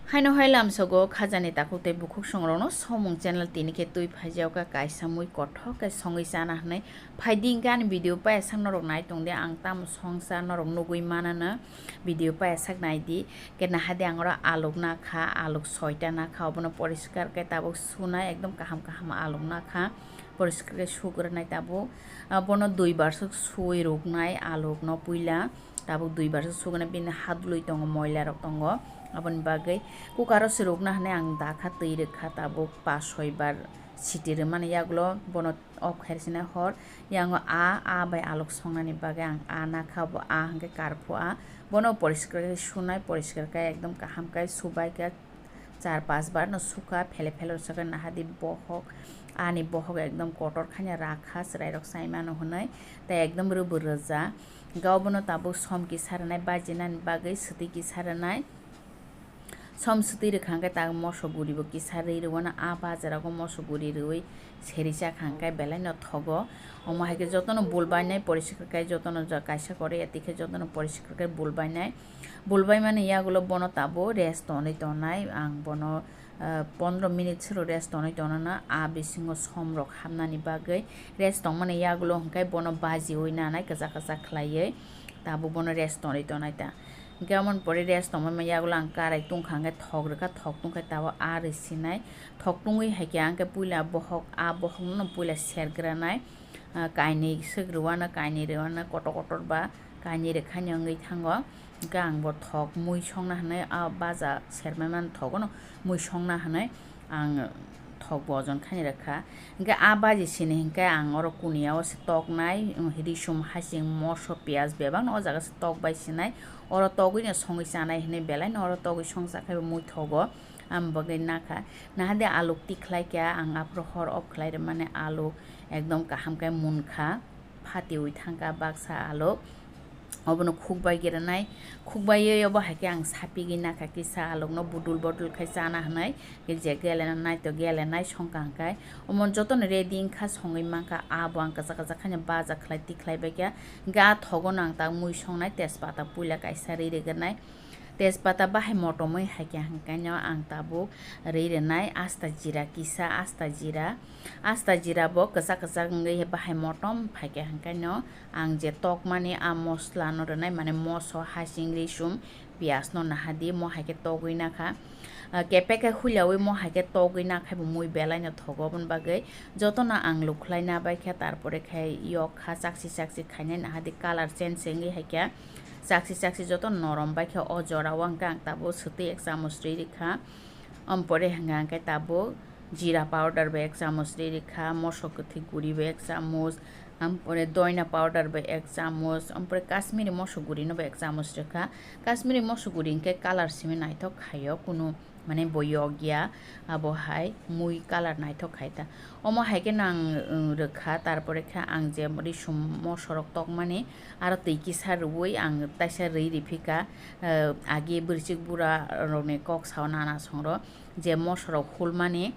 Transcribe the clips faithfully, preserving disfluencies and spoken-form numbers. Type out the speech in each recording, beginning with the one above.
Haino hai lamsogo khajani takhuk tei bukhuk songrokno somung channel tini khe twi phaijaoka kaisa mui kothok khe songwi chana hwnwi. Phaidi hwnkhe ani video payasak norok nai tongdi, ang tamo songsa norok nugwi manano video payasak naidi. Khe nahadi ang oro aluk nakha, aluk soita nakha, obono poriskar khe tabuk sunai ekdom kaham kaham aluk nakha, poriskar khe sugranai tabuk. Abono dui bar swk sui ruknai alukno puila. Tabuk dui bar se suguna bini hadlwi tongo, moila rok tongo. Aboni bagwi cooker o se rukna hwnwi ang dakha twi rwkha tabuk pas soi bar siti rwmani yagulo bono off khairsinai hor. Yango a, a bai alok songnani bagwi ang a nakha, bo a hwnkhe karphu a. Bono poriskar khe sunai, poriskar khe ekdom kaham khe subai khe char pas bar no sukha, phele phele rwsakhe nahadi bohok, ani bohok ekdom kotor khaina rakha, chwrairok chaimano hwnwi, tei ekdom rwbw rwja. Hwnkhe obono tabuk som kisa rwnai bajinani bagwi swtwi kisa rwnai. Som swtwi rwkha hwnkhe tabuk moso guribo kisa rwi rwano, a bajarago moso guri rwui seri chakha hwnkhe belaino thogo. Omo hai khe jotono bul bainai poriskar khe jotono ja-, kaisa kore ya tikhe jotono poriskar khe bul bainai. Bul baimani yagulo bono tabuk rest tonwi tonai, ang bono, ah, pondro minute sero rest tonwi tonana, a bisingo som rok hapnani bagwi rest tongmani yagulo hwnkhe bono bajiui nanai kwchak kwchak khlaiwi tabuk bono rest tonwi tonai ta. Hwnkhe amoni pore rest tongmani yagulo ang karai tungkha hwnkhe thok rwkha, thok tungkhe tabuk a rwi sinai, thok tungwi hai khe ang khe puila bohok, a bohokno puila sergranai, ah, kainwi swk rwano, kainwi rwano kotor kotor ba kainwi rwkhaino wngwi thango. Hwnkhe ang bo thok mui songna hwnwi, a baja sermai mani thogono mui songna hwnwi ang thok bo ojon khaini rwkha. Hwnkhe a baji sini hwnkhe ang oro kuniya o se toknai, um, risum, hasing, moso, piyaj bebakno o jaga se tok bai sinai. Oro togwino songwi chanai hwnwi belaino oro togwi songcha khe bo mui thogo. Ang bagwi nakha. Nahadi aluk tikhlai kha, ang aphuru hor off khlai rwmani aluk ekdom kaham khe munkha. Phatiui thangkha baksa aluk. Obono khukbai gwnai, khukbaiwi obo hai khe ang sapigwi nakha kisa alukno budul bodul khai chana hwnwi. Khe je gele naito gele nai songkha hwnkhe omo jotono ready wngkha, songwi mankha, abo ang kwchak kwchak khaino baja khlai tikhlai bai kha. Hwnkhe a thogono ang tak mui songnai, tejpata puila kaisa rwi rwgwrnai. Tejpata bahai motomwi hai khe hwnkhe no ang tabuk rwi rwnai asta jira kisa, asta jira, asta jira bo kwchak kwchak wngwi bahai motom phai khe hwnkhe no ang je tokmani a mosla no rwnai, mane moso, hasing, risum, piyaj no nahadi mo hai khe togwi nakha. Ah, kepek khe huliaui mo hai khe togwi nakhai bo mui belai no thogo, aboni bagwi jotono ang lukhlai na bai khe, tarpore khe yok kha, chakchi chakchi khainai nahadi colour change wngwi hai khe. Chakchi chakchi joto norom bai khe o jora o hwnkhe ang tabuk swtwi ek chamuch rwi rikha. Ampore hwnkha hwnkhe tabuk jira powder bai ek chamuch rwi rikha, moso kwthwi guri bai ek chamuch, ampore doina powder bai ek chamuch, ampore Kashmiri moso guri no bai ek chamuch rikha. Kashmiri moso guri hwnkhe colour simi naithok khaio, kunu mane bo yok ya, abo hai mui colour naithok khai ta. Omo hai khe no ang, um, rwkha, tarpore khe ang je risum mosorok tokmani aro twi kisa rwui ang taisa rwi riphika, uh, agi bwrwichik bura rokni kok sao nana songro je mosorok hulmani.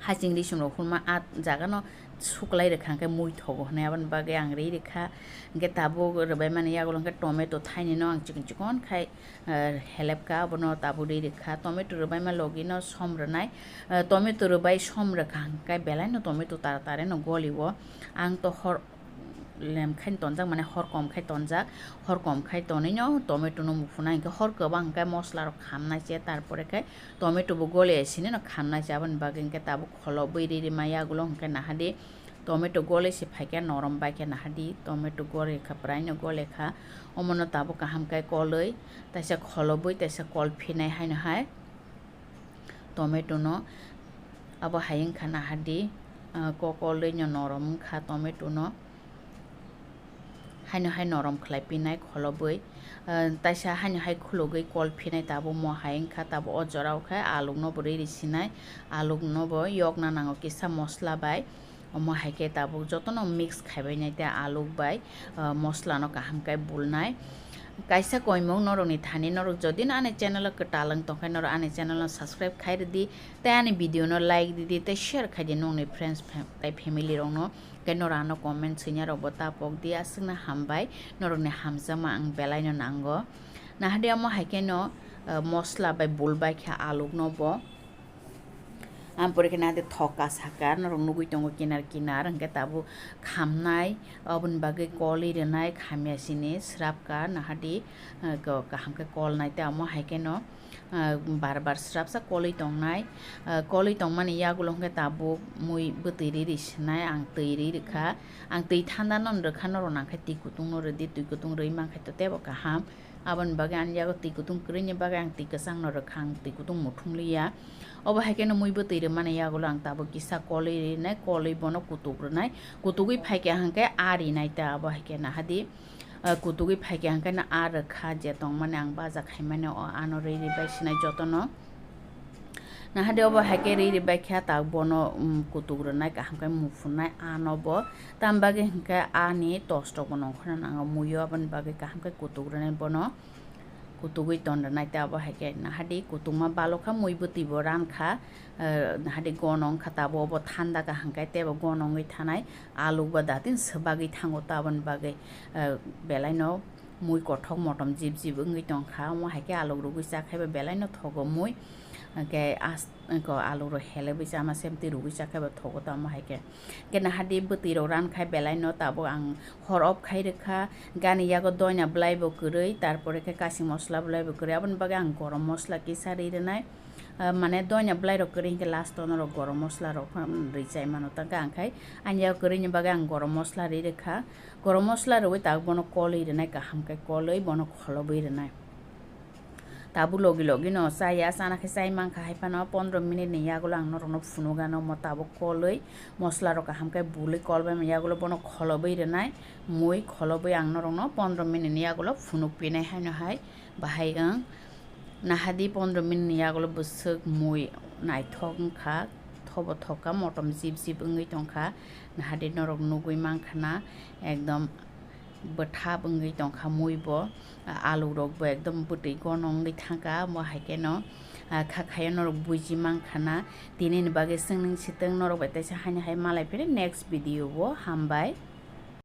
Hasing risum rok hulma a jaga no suklai rwkha hwnkhe mui thogo hwnwi, aboni bagwi ang rwi rwkha. Hwnkhe tabuk rwbaimani yagulo hwnkhe tomato thainwi no ang chikon chikon khai, eh, helepka, abono tabuk rwi rwkha. Tomato rwbaima logi no som rwnai, eh, tomato rwbai som rwkha hwnkhe belai no tomato tara tara no goli o. Ang to hor lem khai tonjak, mane hor kom khai tonjak, hor kom khai tonwi no tomato no muphunai hwnkhe hor kwbang hwnkhe mosla rok khamnai se, tarpore khe tomato bo gole sini no khamnai se, aboni bagwi hwnkhe tabuk kholobwi riri ma yagulo hwnkhe nahadi tomato gole se phaikhe norom baikhe nahadi tomato gole kha, braino gole kha, omono tabuk kaham khe kolwi taisa kholobwi taisa kol phinai haino hai tomato no abo hai wngkha nahadi, ah, kokolwi no norom wngkha tomato no. Haino hai norom khlai pinai kholobwi, ah, taisa haino hai khulugwi kol phinai tabuk mo hai wngkha, tabuk o jora o khe aluk no bo riri sinai, aluk no bo yokna nango kisa mosla bai, omo hai khe tabuk jotono mix khaibai nai tei aluk bai, ah, mosla no kaham khe bulnai. Kaisa koimung norokni thani norok jodi no ani channel o kwtal wng tongkhe norok ani channel no subscribe khai rwdi tei ani video no like rwdi tei share khaidi nongni friends fam-, tei family rokno. Tei norok ano comment swinai rokbo ta pokdi, aswkno hambai, norokni hamjakma ang belaino nango. Nahadi omo hai kheno ah, mosla bai bul bai khe alukno bo. Ampore khe nade thoka saka norok nugui tongo kinar kinar, hwnkhe tabuk khamnai, oboni bagwi kolwi rwnai, khamya sini srapka nahadi, ah, ko-, kaham khe kolnai tei omo hai kheno, ah, bar bar srapsa kolwi tongnai. Ah, kolwi tongmani yagulo hwnkhe tabuk mui bwtwi riri swnai, ang twi ri rwkha, ang twi thanda no rwkha, norok nangkhe twi kutung no rwdi, twi kutung rwi mankhe to teibo kaham. Aboni bagwi ani yago twi kutung kwrwini bagwi ang twi kwchangno rwkha, ang twi kutung muthung liya. Obo hai kheno mui bwtwi rwmani yagulo ang tabuk kisa kolwi rinai, kolwi bono kutuk rwnai. Kutugwi phaikhe hwnkhe a rinai ta, obo hai khe nahadi, ah, kutugwi phaikhe hwnkhe no a rwkha je tongmani ang baja khaimani o ano riri bai sinai jotono. Nahadi obo hai khe riri bai khe tak bono, um, kutuk rwnai kaham khe muphunai ano bo. Tam bagwi hwnkhe ani tos rok bo nongkhorna nango muio, aboni bagwi kaham khe kutuk rwnai bono, kutugwi ton rwnai tei abo hai khe nahadi kutungma balokha mui bwtwi bo rankha, eh, nahadi gono wngkha tabuk obo thanda kaham khe teibo gono wngwi thanai aluk ba datin swbagwi thango ta aboni bagwi, eh, belaino mui kothok motom jip jip wngwi tongkha, omo hai khe aluk rwgwi cha khaiba belaino thogo mui, hwnkhe as-, ko aluk rok helebwi chama sem twi rwgwi cha khaiba thogo ta omo hai khe. Hwnkhe nahadi bwtwi rok ran khai belaino tabuk ang hor off khai rwkha, gani yago doina bwlai bo kwrwi, tarpore khe kasing mosla bwlai bo kwrwi, aboni bagwi ang gorom mosla kisa ri rwnai. Ah, mane doina bwlai rok kwrwi hwnkhe last o norok gorom mosla rok phan rwi chai mano, tangkhe ang khai ani yago kwrwini bagwi ang gorom mosla ri rwkha. Gorom mosla rwui tabuk bono kolwi rwnai, kaham khe kolwi bono kholobwi rwnai. Tabuk logi logi no chaya, chana khe chai mankha hai phano pondro minute ni yagulo ang norokno phunukgano, omo tabuk kolwi mosla rok kaham khe bulwi kolbaima yagulo bono kholobwi rwnai, mui kholobwi ang norokno pondro minute ni yagulo phunuk pinai haino hai bahai wng. Nahadi pondro minute ni yagulo bwswk mui naithok wngkha, thobo thokha, motom jip jip wngwi tongkha, nahadi norok nugwi mankha na ekdom bwthap wngwi tongkha mui bo, a-, alu rok bo ekdom bwtwi gono wngwi thangkha, omo hai kheno, a, kha khayo norok buji mankha na. Tini ni bagwi swngning swtwng, norok bai teisa haino hai malai phino next video o, hambai.